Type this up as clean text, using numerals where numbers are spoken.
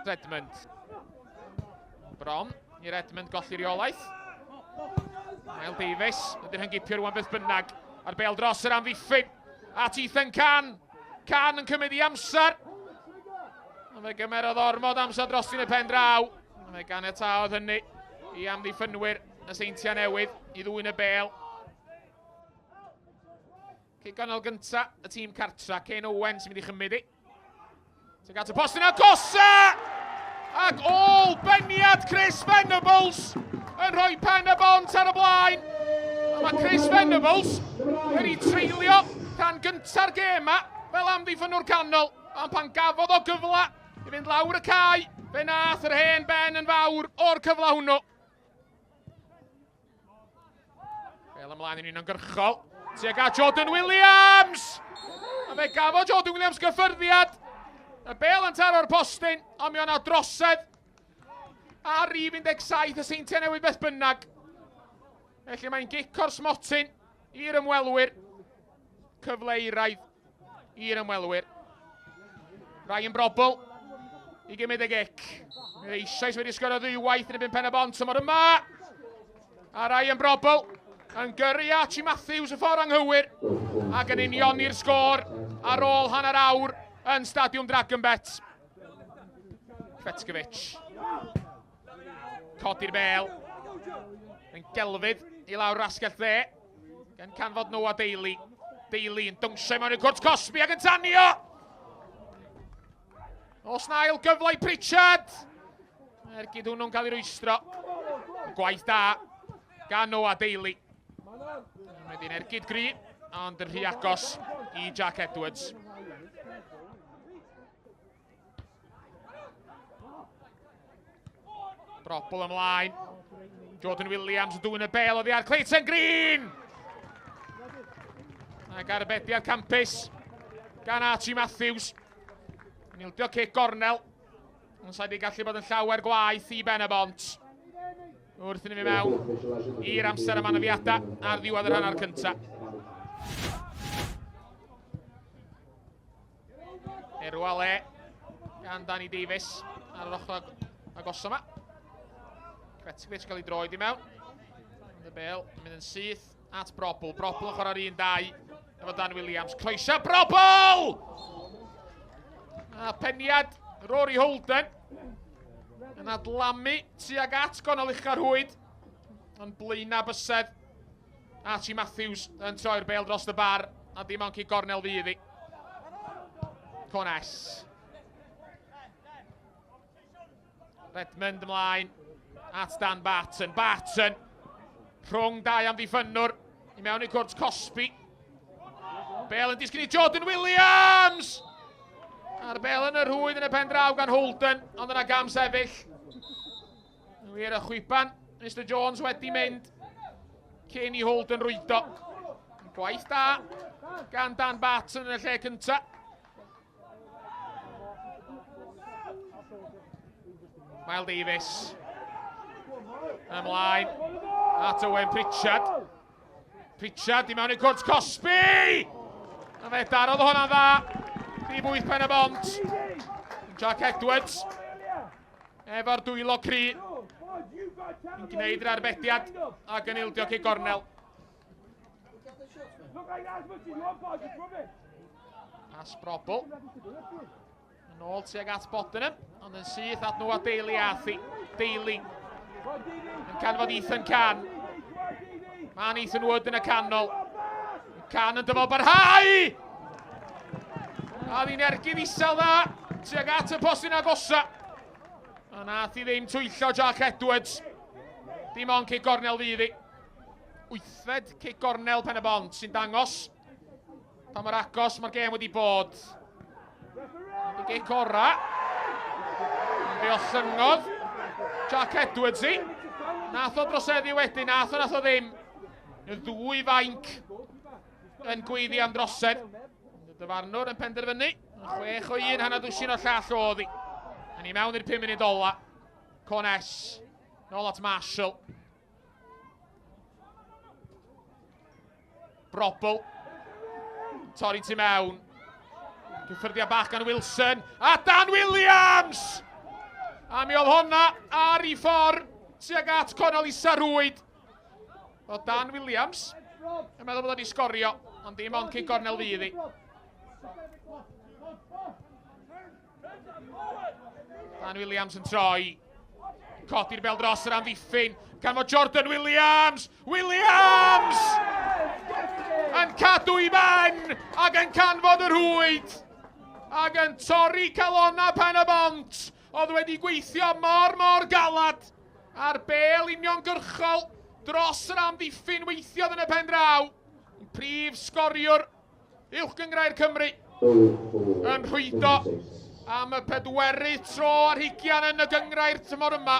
Redmond. Bron i Redmond golli reolaeth. Mael Davies ydy'r hyngipio rwan beth bynnag. A'r bel dros yr amddiffyn at Ethan Can. Can yn cymryd i amser. Ond fe gymerodd ormod amser dros yn y pen draw. Ond fe ganiataodd hynny i amddiffynwyr y Seintiau Newydd i ddwyn y bel. Cic ganol gynta y tîm cartra, Ken Owen sy'n mynd i chymryd i. Tuag at y postyn agosa! Ac ôl beniad Chris Venables yn rhoi pen y bont ar y blaen. A mae Chris Venables wedi treulio rhan gynta'r gêm yma fel amddiffynnwr canol. Ond pan gafodd o gyfle i fynd lawr y cae, fe nath yr hen ben yn fawr o'r cyfle hwnnw. Bel ymlaen yn uniongyrchol. Tuag at Jordan Williams! A fe gafodd Jordan Williams gyffyrddiad. Y bel yn taro'r postyn, ond mi o'na drosedd ar rif 17 y Seintiau Newydd beth bynnag. Felly mae'n gic o'r smotyn i'r ymwelwyr. Cyfle eiraidd i'r ymwelwyr. Ryan Brobl i gymryd y gic. Mae eisoes wedi sgorio ddwywaith yn y pen y bont tymor yma. A Ryan Brobl yn gyrru Archie Matthews y ffordd anghywir ac yn unioni'r sgôr ar ôl hanner awr yn Stadiwm Dragonbet. Petkovic. Codi'r bel. Yn gelfydd i lawr rasgell dde. Gan canfod Noah Daly. Daly yn dawnsio mewn i'r cwrt cosbi ac yn tanio! Os na ail gyfle i Pritchard! Ergyd hwnnw'n cael ei rwystro. Gwaith da gan Noah Daly. Wedyn ergyd gry, ond yn rhy agos i Jack Edwards. Brobl ymlaen. Jordan Williams yn dwyn y bel oddi ar Clayton Green! Ac arbediad campus gan Archie Matthews. Yn ildio cic gornel. Ond sa'i wedi gallu bod yn llawer gwaith i Ben y Bont. Wrth i ni fynd mewn i'r amser am anafiadau ar ddiwedd yr hanner cyntaf. Erwale gan Danny Davies ar yr ochr agos yma. Kvetkovic gael ei droed i mewn. Y bel yn mynd yn syth at Brobl. Brobl yn chwarae'r 1-2 efo Dan Williams. Croeso Brobl! A peniad Rory Holden yn adlamu tuag at gonol ucha'r rhwyd. Ond blaena bysedd Archie Matthews yn troi'r bel dros y bar, a dim ond cic gornel fydd hi. Cones. Redmond ymlaen at Dan Barton. Barton rhwng dau amddiffynnwr i mewn i cwrt Cosby. Bel yn disgyn i Jordan Williams! A'r bel yn y rhwyd yn y pen draw gan Holden, ond yna gam sefyll. Wir y chwiban, Mr Jones wedi mynd cyn i Holden rwydo. Gwaith da gan Dan Barton yn y lle cyntaf. Miles Davies. Ymlaen at Owen Pritchard. Pritchard i mewn i cwrt Cosby! A fe darodd hwnna'n dda. Rhif 8 pen y bont. Jack Edwards. Efo'r dwylo cry. Yn gwneud yr arbediad ac yn ildio cic gornel. Pas Brobl. Yn ôl tuag at Bodenham, ond yn syth at Noah Daly a thi. Daly yn canfod Ethan Can. Mae'n Ethan Wood yn y canol. Can yn dyfal barhau! A ddi'n ergyd isel dda tuag at y postyn agosa. A nath i ddim twyllo Jack Edwards. Dim ond cic gornel fydd hi. Wythfed cic gornel pen y bont sy'n dangos pa mor agos mae'r gêm wedi bod. Y gic ora. Fe ollyngodd Jack Edwards i. Nath o droseddu wedyn, nath o nath o ddim. Y ddwy fainc yn gweiddi am drosedd. Y dyfarnwr yn penderfynu. 6 o 1, hanner dwsin o'r llall oedd hi. A ni mewn i'r 5 munud ola. Cones. Nôl at Marshall. Brobl. Torri tu mewn. Cyffyrddiad bach gan Wilson. A Dan Williams! A mi oedd honna ar ei ffordd tuag at cornel isa rwyd. O Dan Williams yn meddwl bod o wedi sgorio, ond dim ond cic gornel fydd hi. Dan Williams yn troi. Codi'r bel dros yr amddiffyn. Gan fod Jordan Williams! Williams! Yn cadw i ben ac yn canfod y rhwyd. Ac yn torri calonna pen y bont. Oedd wedi gweithio mor mor galad. A'r bel uniongyrchol dros yr amddiffyn weithiodd yn y pen draw. Prif sgoriwr Uwch Gynghrair Cymru yn rhwydo am y pedwerydd tro ar hugian yn y gynghrair tymor yma.